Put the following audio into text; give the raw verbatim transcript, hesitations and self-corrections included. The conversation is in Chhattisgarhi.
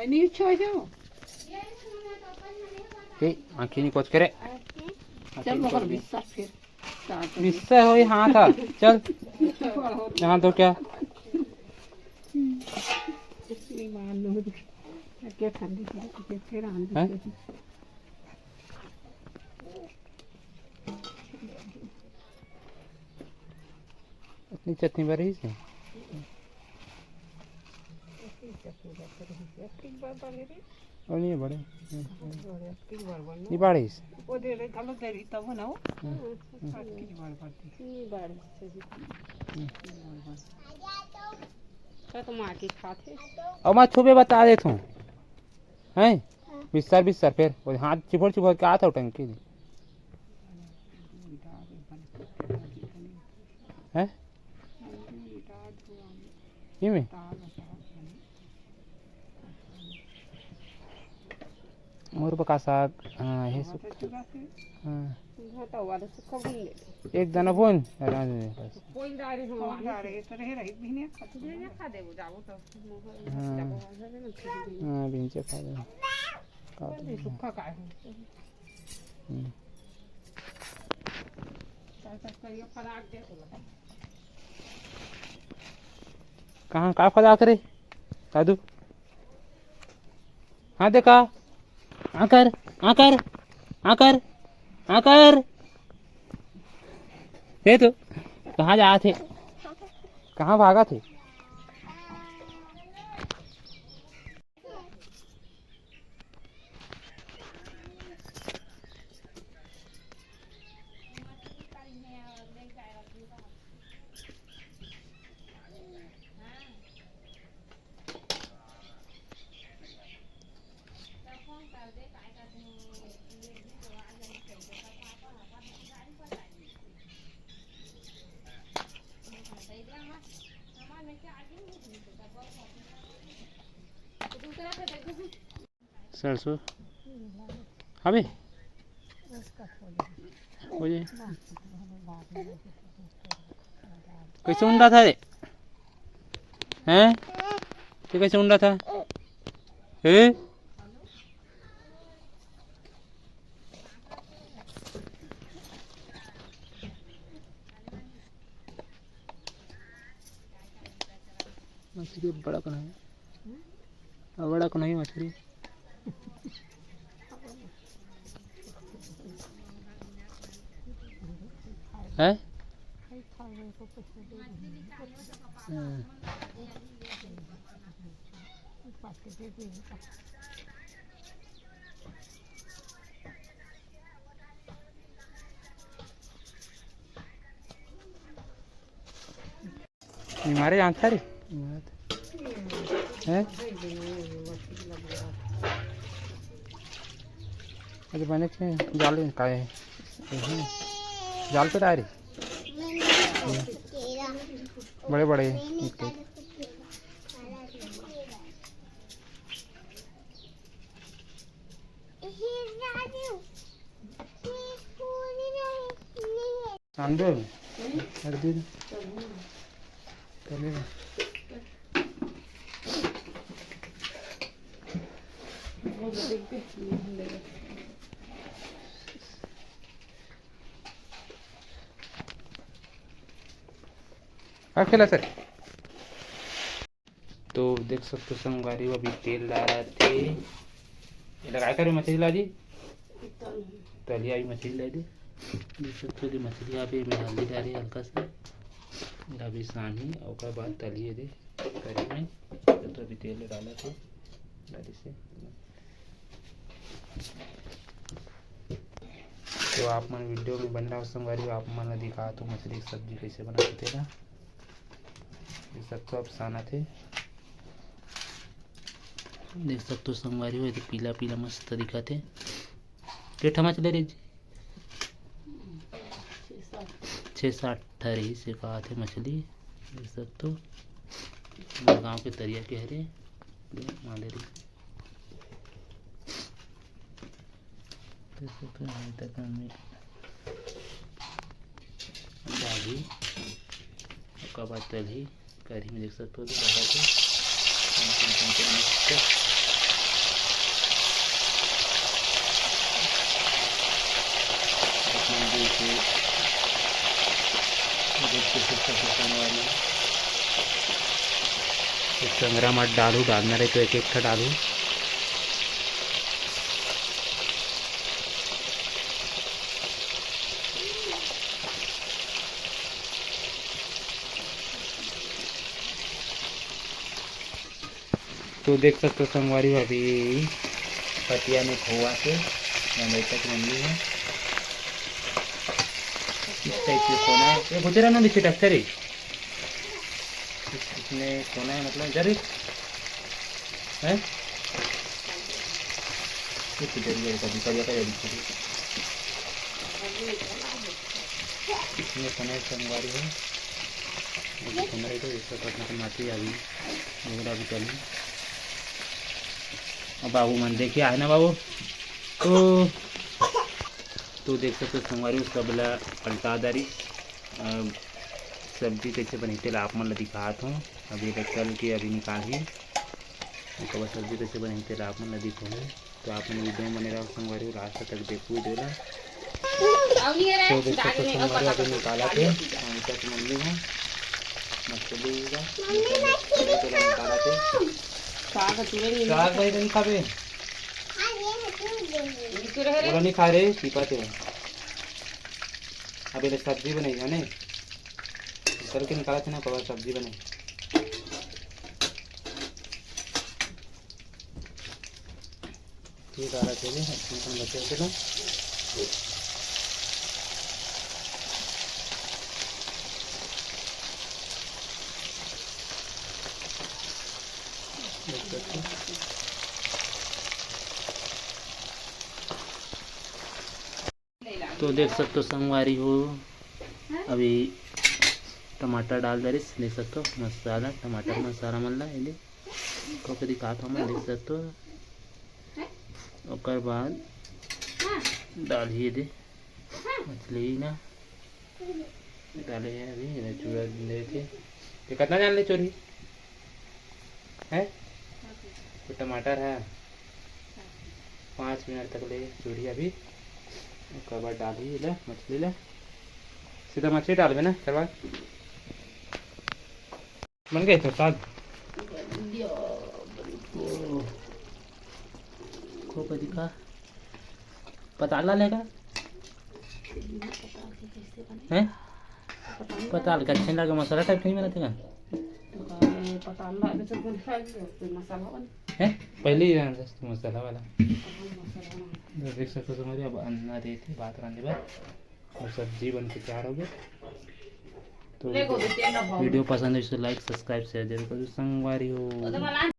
नहीं छो जाओ। ए, आँखी नहीं कोच करे। चल, मगर बिस्सा फिर। बिस्सा होई हाथ हा। चल। यहाँ तो क्या? नहीं मान लो। क्या ठंडी ठंडी, फिर आंधी हैं? इतनी चटनी भरी इसमें। और नहीं बड़े। ये बारिश। वो दे रहे, चलो, दे रही, तब ना हो। हम्म। आज की बार बात है। ये बारिश से भी। हम्म। तो तुम आके खाते। अब मैं छुपे बता देता हूँ। हैं? बिस्तर, बिस्तर, फिर वो हाथ चिपोड़, चिपोड़ के आता हूँ टंकी। हैं? ये में? मोर बका साग, हाँ, ये सुख। हाँ। हाँ, तो वाला सुखा बुन ले। एक दाना बुन, रहने दे बस। कोई डारे हो, कोई डारे, तो रहे, रही भी नहीं, खा दे, खा दे, वो जाओ तो। हाँ। जाओ, वहाँ से ना, हाँ, भिंचे खा दे। काट दे। सुखा का है? हम्म। कहाँ, का फराक रे दादू? हाँ, देखा, आकर, आकर, आकर, आकर। ये तो कहाँ जात हे, कहाँ भागत हे? सरसों हवे। हो जाए। कैसे उंडा था रे? हैं? तो कैसे उंडा था? हैं? मछली बड़ा कौन है? बड़ा कौन है मछली? है? हाँ। बीमारी आंथा रे। हैं? अरे बने के जाल का है। जाल पे आ रही। बड़े बड़े। आंदो। हर दिन। चलेगा। हाँ, खेला सर। तो देख सकते हो संगवारी, अभी तेल डाला थे। ये लगाए करे मछली ला जी। तलिया भी मछली ला दी। देख सकते हो कि मछली अभी मैं हल्दी डाली हल्का सा। अभी सानी, ओकर बाद तलिए दे करी में। तो अभी तेल डाला थे। डाली से। तो आप मन वीडियो में बन रहा हो संगवारी, आप मन ला दिखा तो मछली की सब्जी कैसे बनाते थे ना। ये सब तो अफसाना थे। देख सकते हो संगवारी हो, ये तो पीला पीला मस्त दिखत हे। के ठा मछली रे जी? छः सात ठा रही से कहा थे मछली। देख सकते हो, हमर गाँव के तरिया के हरे, ये माले रही। देख सकते हो, अभी तक हम डाली, ओकर बाद तलही। कढ़ी में देख सकते हो, जो डाला थे। संगवारी, एक संगरा म डालू, डालना रहे तो एक एक ठा डालू। तो देख सकते हो संगवारी हो, अभी पतिया में खोवा के या लइका के मम्मी है। इस टाइप के कोना है, ये गुजरा ना दिखे डॉक्टर है। इस-, इसमें कोना है, मतलब इधर ही है। कुछ इधर ही है, कभी कभी आता है, इसमें कोना है संगवारी है। अभी कोना है तो इसका कटना तो माटी आ गई। मेरा भी चली। अब बाबू मन देखे आए ना बाबू। तो, तो देख सकते हो संगवारी, सब ला पलटा दारी। अब सब्जी कैसे बनही तेला आप मन ला दिखात हूँ। अभी एला तल के अभी निकालही। ओकर बाद सब्जी कैसे बनही तेला आप मन ला दिखाहूँ। तो आप मन वीडियो में बने रहो संगवारी हो, लास्ट तक देखो वीडियो ला। तो देख सकते हो संगवारी, अभी निकाला थे, अमिता की मम्मी है, मछली का, मछली को निकाला थे। साग भाई नहीं खाबे? बोला नहीं खा रहे, चिपा थे। अब ये सब्जी बनाई है नहीं, तल के निकाला थे ना, कब सब्जी बनाई। ठीक आ रहा है, अपन बचे होते ना। तो देख सकते हो संगवारी हो, अभी टमाटर डाल दरिस, देख सकते हो मसाला, टमाटर मसाला मन ला, ये दे, खोके दिखात हूँ मैं, देख सकते हो। ओकर बाद डालही ये दे मछली ना, डाले है अभी, ये चूरा दे थे। ये कितना जान ले चोरी है? तो टमाटर है, पाँच मिनट तक ले चूरी अभी। ओकर बाद डालही ले मछली ले, सीधा मछली डालबे ना, करवा। बन गए तो साग। खोपा दिखा। पताल ला लेगा? हैं? पताल का अच्छे लगे, मसाला टाइप नहीं बनाते का? पताल ला, अभी तो बन गया, कोई मसाला बन। हैं? पहले ही रहना था मसाला वाला। मसाला बना। तो देख सकते हो संगवारी, अब अन्ना देते बात रांधे बाद। और सब्जी बन के तैयार हो गया। तो वीडियो पसंद है तो लाइक, सब्सक्राइब, शेयर जरूर करो संगवारी हो।